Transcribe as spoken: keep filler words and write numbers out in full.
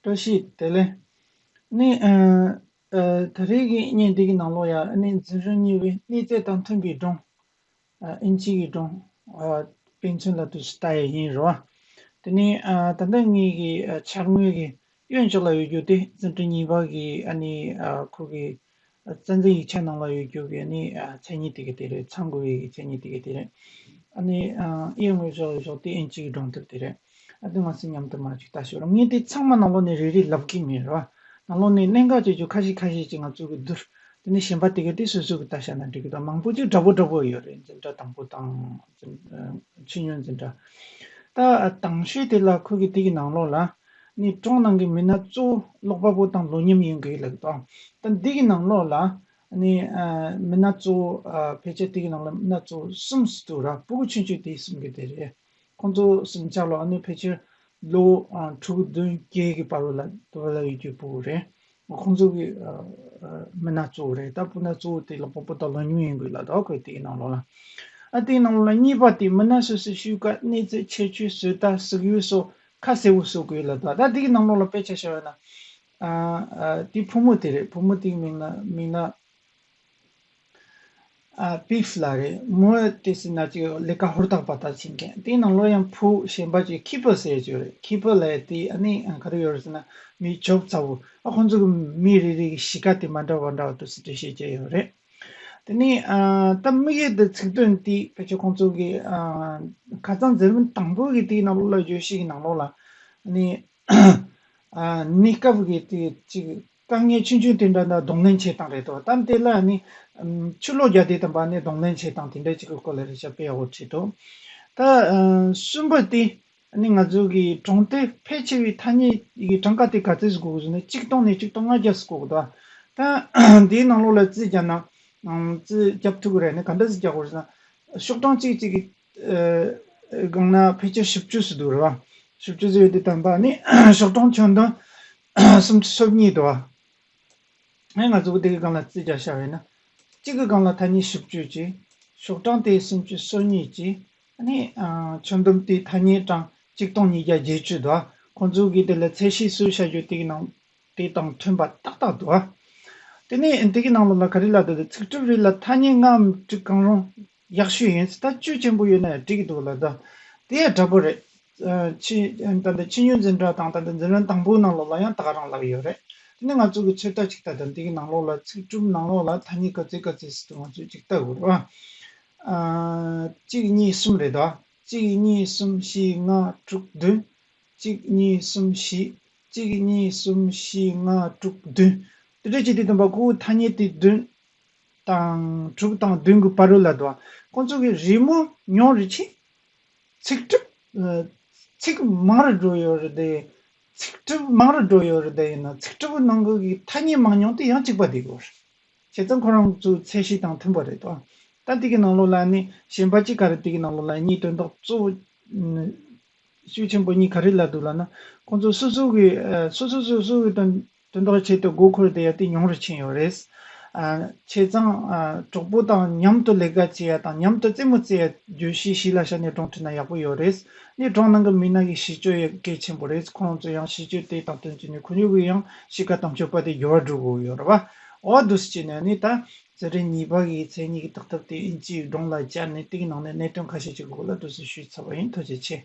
བཀྲ་ཤིས་བདེ་ལེགས། ནི་ཨ་ཨ་ད་རེས་ཀྱི་བརྙན་འདི་གི་ནང་ལོགས་ཡ་ནི་འཛིན་རིམ་གཉིས་པའི་གནས་ཚད་དང་མཐུན་པའི་སྒྲུང་། ཨ་ཨིན་ཇི་གི་སྒྲུང་། ཨ་དཔེ་མཚོན་ལ་དུ་ལྟ་ཡ་ཡིན་རོ། དེ་ནི་ཨ་ད་ལྟ་ངེད་ཀྱི་ཨ་འཆར་ངོས་ཀྱི་གཡོན་ཕྱོགས་ལ་ཡོད་རྒྱུ་དེ་འཛིན་གྲྭ་གཉིས་པ་གི་ཨ་ནི་ཨ་ཁོ་གི་ཨ་རྩ་འཛིན་ཡིག་ཆ་ནང་ལ་ཡོད་རྒྱུ་གི་ཨ་ནི་ཨ་མཚན་ཉིད་དེ་ག་དེ་རེད། ཚང་དགོས་ཡ་གི་མཚན་ཉིད་དེ་ག་དེ་རེད། ཨ་ནི་ཨ་གཡས་ངོས་ཕྱོགས་ལ་ཡོད་ཕྱོགས་དེ་ཨིན་ཇི་གི་སྒྲུང་དེབ་དེ་རེད། ཨ་དེ་ང་ཚོ་མཉམ་དུ་མར་ཅིག་ལྟ་ཞོར། ངས་དེ་ཚང་མ་ནང་ལོགས་ནས་རེ་རེ་ལབ་ཀྱི་མེད་རོ། ནང་ལོགས་ནས་གནད་འགག་ཅིག་ཅིག་ཁ་ཤས་ཁ་ཤས་ཅིག་ང་ཚོ་གི་བསྡུར། དེ་ནས་གཞན་པ་དེ་ག་དེ་སོ་སོ་གི་ལྟ་བཞག་ན་འགྲིག་གི་འདུག་མང་པོ་ཅིག་འདྲ་པོ་འདྲ་པོ་ཡོད་རེད། འཛིན་གྲྭ་དང་པོ་དང་འཛིན་ཨ་ཆེས་ཉུང་འཛིན་གྲྭ། ད་དང་ཤོས་དེ་ལ་ཁོ་གི་དེ་གི་ནང་ལོགས་ལ་ནི་སྒྲུང་ནང་གི་མི་སྣ་གཙོ་བོ་ཀློག་པ་པོ་དང་ལོ་མཉམ་ཡིན་དགོས་ལབ་ཀྱི་འདུག་ད་འདི་གི་ནང་ལོགས་ལ་ནི་ཨ་མི་སྣ་གཙོ་བོ་ཨ་ཕལ་ཆེར་དེ་གི་ནང་ལ་མི་སྣ་གཙོ་བོ་གསུམ་ཙམ་འདུག་ར། སྤུ་གུ་ཆུང་ཆུང་དེ་གསུམ་གི་དེ་རེད། ཁོང་ཚོ་གསུམ་ཆ་ལ་ཨ་ནི་ཕལ་ཆེར་ལོ་ཨ་དྲུག་བདུན་བརྒྱད་ཀྱི་བར་ལ་དུ་བ་ལ་ཡོད་རྒྱུ་སྤུ་གུ་རེད། ཁོང་ཚོ་གི་ཨ་ཨ་མི་སྣ་གཙོ་བོ་རེད། ད་སྤུ་ན་གཙོ་བོ་དེ་ལ་སྤོ་པོ་དང་ལོ་ཉུང་ཡིན་དགོས་ལ། ད་ཁོས་དེའི་ནང་ལོགས་ལ་ཨ་དེའི་ནང་ལོགས་ལ་གཉིས་པ་དེ་མི་སྣ་སོ་སོའི་ཤུལ་ཁ་གནས་ཚུལ་ཁྱད་ཆོས་བཟོ་ལྟ་གཟིགས་ཡུལ་སོགས་ཁ་གསལ་བོ་བཟོ་དགོས་ལ། ད་ད་དེའི་ནང་ལོགས་ལ་དཔེ་ཆ་བཞག་པ་ན་ཨ་ཨ་དེ་བུ་མོ་དེ་རེད། བུ་མོ་དེའི་མིང་ལ་མིང་ལ། ཨ་པིབ་ལ་རེད། མོ་དེ་ཟེར་ན་ཅིག་ལས་ཀ་ཧུར་ཐག་པ་ད་བྱེད་མཁན། དེའི་ནང་ལོགས་ཡང་བུ་གཞན་པ་ཅིག་ཁི་པར་ཟེར་ཅིག་ཡོད་རེད། ཁི་པར་ལ་དེ་ཨ་ནི་ག་རེ་ཡོད་རེད་ཟེར་ན་མི་ཇོབ་ཚ་བོ། ཨ་ཁོང་ཚོ་གི་མི་རེ་རེ་གི་གཤིས་ཀ་དེ་མ་འདྲ་བ་འདྲ་བ་འདུག་ཟེར་འགྲེལ་བཤད་བྱས་ཡོད་རེད། དེ་ནས་ཨ་ད་དམིགས་ཡུལ་དེ་ཚིག་དོན་དེ་ཕལ་ཆེར་ཁོང་ཚོ་གི་ཨ་ཁ་སང་འཛིན་རིམ་དང་པོ་གི་དེའི་ནང་ལོགས་ལ་བརྗོད་གཞི་གི་ནང་ལོགས་ལ་ཨ་ནི། ཨ་གནས་སྐབས་ཀྱི་དེ་ཅིག་དཀའ་ངལ་ཆུང་ཆུང་དེ་འདྲ་འདྲ་གདོང་ལེན་བྱེད་སྟངས་རེད་དོ། ད་དེ་ལ་ནི་ཨམ་ཆུ་ལོག་རྒྱག་དེ་དམ་པ་ནི་གདོང་ལེན་བྱེད་སྟངས་དེ་འདྲ་ཅིག་གི་སྐོར་ལ་རེ་ཞིག་དཔེ་ཡག་པོ་བྲིས་འདུག་ད་ཨ་གསུམ་པ་དེ་ནི་ང་ཚོ་གི་གྲོང་སྡེ་ཕལ་ཆེ་བའི་ཐ་སྙད་ཀྱི་གྲངས་ཀ་དེ་ག་ཚོད་ཟིག་དགོས་ཀྱི་ཟེར་ན་གཅིག་སྟོང་ནས་གཅིག་སྟོང་ལྔ་བརྒྱ་ཟིག་དགོས་ཀྱི་འདུག་ད་འདིའི་ནང་ལོགས་ལ་རྩིས་བརྒྱབ་ན་ཨམ་རྩིས་རྒྱབ་ཐུབ་ཀྱི་རེད། ནི་ག་འདྲ་ཟིག་རྒྱག་དགོས་ཟེར་ན། ཤོག་གྲངས་གཅིག་གཅིག་གི་ཨ་སྒང་ན་ཕལ་ཆེར་བཞི་བཅུ་ཙམ་འདུག་རེད་བ། བཞི་བཅུ་ཙམ་ཡོད་དུས་དམ་པ་ནི་ཤོག་གྲངས་ཁྱོན་བསྡོམས་སུམ་ཅུ་སོ་གཉིས་འདུག་བ། ཨ་ང་ཚོ་གི་དེ་གི་སྒང་ལ་རྩིས་རྒྱག་བྱ་བས་ན། གཅིག་གི་སྒང་ལ་ཐ་སྙད་བཞི་བཅུ་ཅིག་ཤོག་གྲངས་དེ་སུམ་ཅུ་སོ་གཉིས་ཅིག་ཨ་ནི་ཨ་ཁྱོན་བསྡོམས་དེ་ཐ་སྙད་གྲངས་གཅིག་སྟོང་ཉིས་བརྒྱ་བརྒྱད་ཅུ་འདུག་བ། ཁོང་ཚོ་གི་དེ་ལ་ཚད་གཞི་སུ་བྱ་རྒྱུ་དེ་གི་ནང་དེ་དང་མཐུན་པ་ཏག་ཏག་འདུག་ཨ། དེ་ནས་དེ་གི་ནང་ལོགས་ལ་ག་རེ་ལབ་འདུག་ཚིག་གྲུབ་རིགས་ལ་ཐ་སྙད་ལྔའམ་དྲུག་གང་རུང་ཡག་ཤོས་ཡིན། ད་བཅུ་ཆེན་པོ་ཡོད་ན་ཡང་འགྲིག་གི་འདུག་ལབ་ད། དེ་ཡང་འདྲ་པོ་རེད། ཨ་ཕྱི་ད་ལྟ་ཕྱི་ཉིན་འཛིན་གྲྭ་དང་ད་ལྟ་འཛིན་རིམ་དང་པོའི་ནང་ལོགས་ལ་ཡང་ད་ག་རང་ལབ་ཡོད་རེད། དེ་ནས་ང་ཚོ་གི་ཚོད་ལྟ་ཅིག་ལྟ་དང་། དེ་གི་ནང་ལོགས་ལ་ཚིག་གྲུབ་ནང་ལོགས་ལ་ཐ་སྙད་ག་ཚོད་ག་ཚོད་ཟེར་དུས་ང་ཚོས་ཅིག་ལྟ་དགོས་རེད་བ། ཨ་གཅིག་གཉིས་གསུམ་རེད་དོ། གཅིག་གཉིས་གསུམ་བཞི་ལྔ་དྲུག་བདུན། གཅིག་གཉིས་གསུམ་བཞི། གཅིག་གཉིས་གསུམ་བཞི་ལྔ་དྲུག་བདུན། དེ་འདྲ་བྱས་དུས་དམ་པ་ཁོ་བོ་ཐ་སྙད་དེ་བདུན་དང་དྲུག་དང་བདུན་གྱི་བར་རུ་ལ་འདུག་ཁོང་ཚོ་གི་རི་མོ་ཉུང་རུ་ཕྱིན། ཚིག་གྲུབ་ཨ་ཚིག་མང་རུ་འགྲོ་ཡོད་རེད་དེ། ཚིག་གྲུབ་མང་རུ་འགྲོ་ཡོད་རེད་དེ། ཡིན་ན་ཚིག་གྲུབ་ནང་གི་ཐ་སྙད་མང་ཉུང་དེ་ཡང་གཅིག་པ་དེ་དགོས་རེད། བྱས་ཙང་ཁོ་རང་ཚོའི་ཚད་གཞི་དང་མཐུན་པ་རེད་དོ། ད་དེ་གི་ནང་ལོགས་ལ་ནི་གཞན་པ་གཅིག་ག་རེ་དེ་གི་ནང་ལོགས་ལ་གཉིས་དོན་དག་གཙོ་བོ་ཤུགས་ཆེན་པོ་གཉིས་ག་རེ་ལབ་འདུག་ལབ་ན། ཁོང་ཚོ་སོ་སོ་གི་ཨ་སོ་སོ་སོ་སོ་གི་དོན་དོན་དག་ཆེད་དུ་མགོ་འཁོར་བསྡད་ཡ་དེ་ཉུང་རུ་ཕྱིན་ཡོད་རེད། ཨ་བྱས་ཙང་ཨ་གྲོགས་པོ་དང་མཉམ་དུ་ལས་ཀ་བྱེད་ཡ་དང་མཉམ་དུ་རྩེད་མོ་རྩེ་ཡ་བརྗོད་གཞི་གཞི་ལ་བཞག་ནས་སྒྲུང་བྲིས་ན་ཡག་པོ་ཡོད་རེད། ནི་སྒྲུང་ནང་གི་མི་སྣ་གི་གཤིས་སྤྱོད་ཡང་གལ་ཆེན་པོ་རེད། ཁོང་ཚོ་ཡང་གཤིས་སྤྱོད་དེ་དང་བསྟུན་བྱས་ནས་ཁོར་ཡུག་གི་ཡང་གཤིས་ཀ་དམ་ཆོས་པ་དེ་འགྱུར་བ་འགྲོ་དགོས་ཡོད་རེད་བ། འོ་འདུག་སེ་བྱས་ནས་ནི་ད་འཛིན་གྲྭ་གཉིས་པ་གི་མཚན་ཉིད་ཀྱི་བརྟག་ཐབས་དེ་ཨིན་ཇིའི་སྒྲུང་ལ་སྦྱར་ནས་དེ་གི་ནང་ནས་གནད་དོན་ཁ་ཤས་ཅིག་གི་སྐོར་ལ་འདུག་སེ་ཞུས་ཚར་བ་ཡིན། ཐུགས་རྗེ་ཆེ།